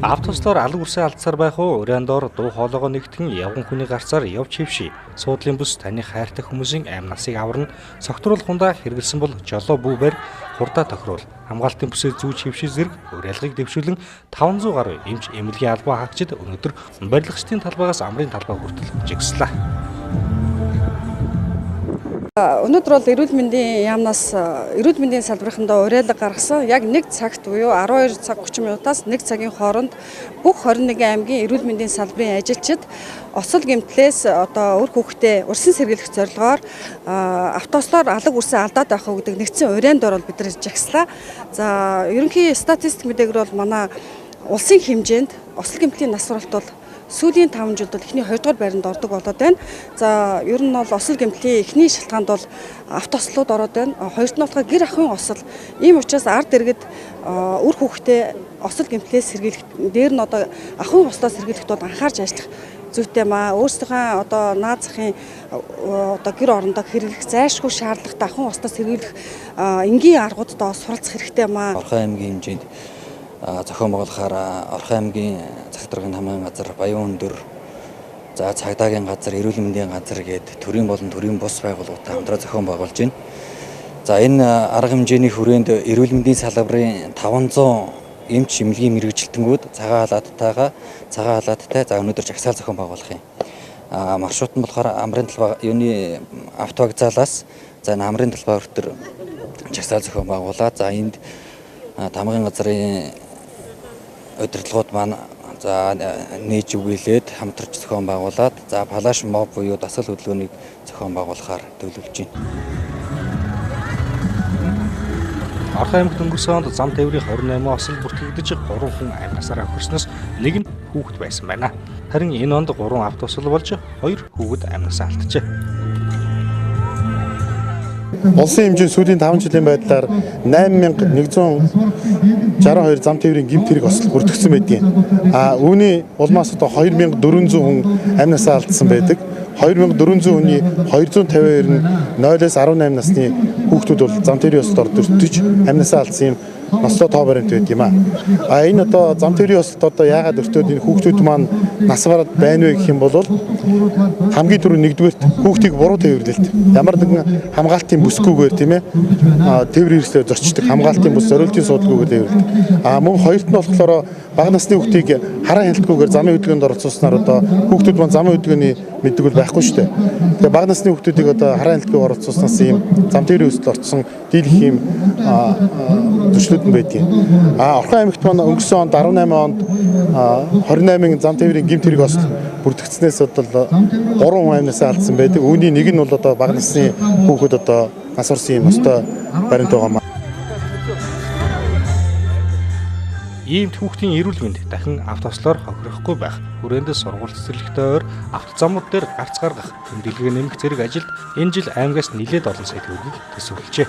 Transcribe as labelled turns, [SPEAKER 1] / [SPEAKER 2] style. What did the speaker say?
[SPEAKER 1] Автослоор алаг үрсээ алдсаар байх уу? Уран доор дуу хоолойгоо нэгтгэн явган хүний гарцаар явж хэвший. Суудлын бүс таны хайртай хүмүүсийн амь насыг аварна. Согтруулах хундаа хэрэгэлсэн бол жолоо бүү барь, хурдаа тохируул. Хамгаалтын бүсээ зүүж хэвший зэрэг уриалгыг дэвшүүлэн 500 гаруй эмч эмнэлгийн албан хаагчид өнөөдөр барилгачдын талбайгаас амрын талбай хүртэл жигслээ.
[SPEAKER 2] Өнөөдөр бол эрүүл мэндийн яамнаас эрүүл мэндийн салбарынхандаа уриалга гаргасан. Яг 1 цагт буюу 12 цаг 30 минутаас 1 цагийн хооронд бүх 21 аймгийн эрүүл мэндийн салбарын ажилчид осол гэмтлээс одоо үр хүүхдээ урьдчилан сэргийлэх зорилгоор автослоор алаг үрсээ алдаад байх уу гэдэг нэгдсэн урианд орол бид нар жагслаа. За ерөнхий статистик мэдээгээр бол манай улсын хэмжээнд осол гэмтлийн нас баралт бол сүүлийн 5 жилд бол эхний 2 дугаар байранд ордог болоод байна. За ер нь бол осол гэмтлийн эхний шалтгаанд бол автоослууд ороод байна. Хоёрт нь болохоор гэр ахуйн осол. Ийм учраас ард иргэд үр хүүхдээ осол гэмтлээс сэргийлэх, дээр нь одоо ахуйн ослоос сэргийлэхэд бол анхаарч ажиллах зүйтэй маа. Өөрсдийнхөө одоо наад захын одоо гэр орондоо хэрэглэх зайлшгүй шаардлагатай ахуйн ослоос сэргийлэх энгийн аргуудтай суралцах хэрэгтэй маа.
[SPEAKER 3] Орхон аймгийн хэмжээнд зохион байгуулахаар Орхон аймгийн засаг даргын хамгааллын газар, Баян өндөр, за цагдаагийн газар, эрүүл мэндийн газар гээд төрийн болон төрийн бус байгууллагуудтай хамтран зохион байгуулж байна. За энэ арга хэмжээний хүрээнд эрүүл мэндийн салбарын 500 эмч эмнэлгийн мэргэжилтэнгүүд цагаан халааттай за өнөөдөр жагсаал зохион байгуулах юм. Маршрут нь болохоор амрын талбай юуны автовокзалаас за энэ амрын талбай хүртэл жагсаал зохион байгуулаад за энд тамгын газрын удирдлагууд маань за нээж үгээлээд хамтарч зохион байгуулад за флаш моб буюу дасгал хөдөлгөөнийг зохион байгуулахаар төлөвлөж байна.
[SPEAKER 1] Орхон аймагт өнгөрсөн онд зам тээврийн 28 осол бүртгэгдэж 3 хүн амь насаараа хөрснөөс нэг нь хүүхэд байсан байна. Харин энэ онд 3 автоосол болж 2 хүүхэд амь насаа алджээ.
[SPEAKER 4] Улсын хэмжээнд сүүлийн 5 жилийн байдлаар 8162 зам тээврийн гэмт хэрэг осол бүртгэгдсэн байдгийн. А үүний улмаас одоо 2400 хүн амь насаа алдсан байдаг. 2400 хүний 252 нь 0-аас 18 насны хүүхдүүд бол зам тээврийн осолд ордож амь насаа алдсан юм нослоо тоо баримт байд юм аа. А энэ одоо зам тээврийн осолд одоо яагаад өртөөд энэ хүүхдүүд маань нас бараад байна вэ гэх юм бол хамгийн түрүү нэгдүгээрт хүүхдийг буруу тээвэрлэлт, ямар нэгэн хамгаалтын бүсгүйгээр тийм тээврийн хэрэгслээр зорчдог, хамгаалтын бүс, зориултын суудалгүйгээр тээвэрлэдэг. А мөн хоёрт нь болохоор бага насны хүүхдийг хараа хяналтгүйгээр замын хөдөлгөөнд оролцуулснаар одоо хүүхдүүд маань замын хөдөлгөөний мэддэг бол байхгүй шүү дээ. Тэгээ бага насны хүүхдүүдийг одоо хараа хяналтгүй оролцуулснаас ийм зам тээврийн өсөлт орсон дийлэх ийм зөрчлүүд нь байдгийн. А Орхон аймагт маань өнгөрсөн онд 18 онд 28 зам тээврийн гэмт хэрэг осол бүртгэгдснээс одоо 3 хүн амь насаа алдсан байдаг. Үүний нэг нь бол одоо бага насны хүүхэд одоо нас орсон юм өстой баримт байгаа юм.
[SPEAKER 1] Ийм хүүхдийн эрүүл мэнд дахин автослоор хохирохгүй байх, хүрээнд сургууль цэцэрлэгтэй ойр автозамууд дээр гарц гаргах, тэмдэглэгээ нэмэх зэрэг ажилд энэ жил аймгаас нэлээд олон сая төгрөгийг төсөөлжээ.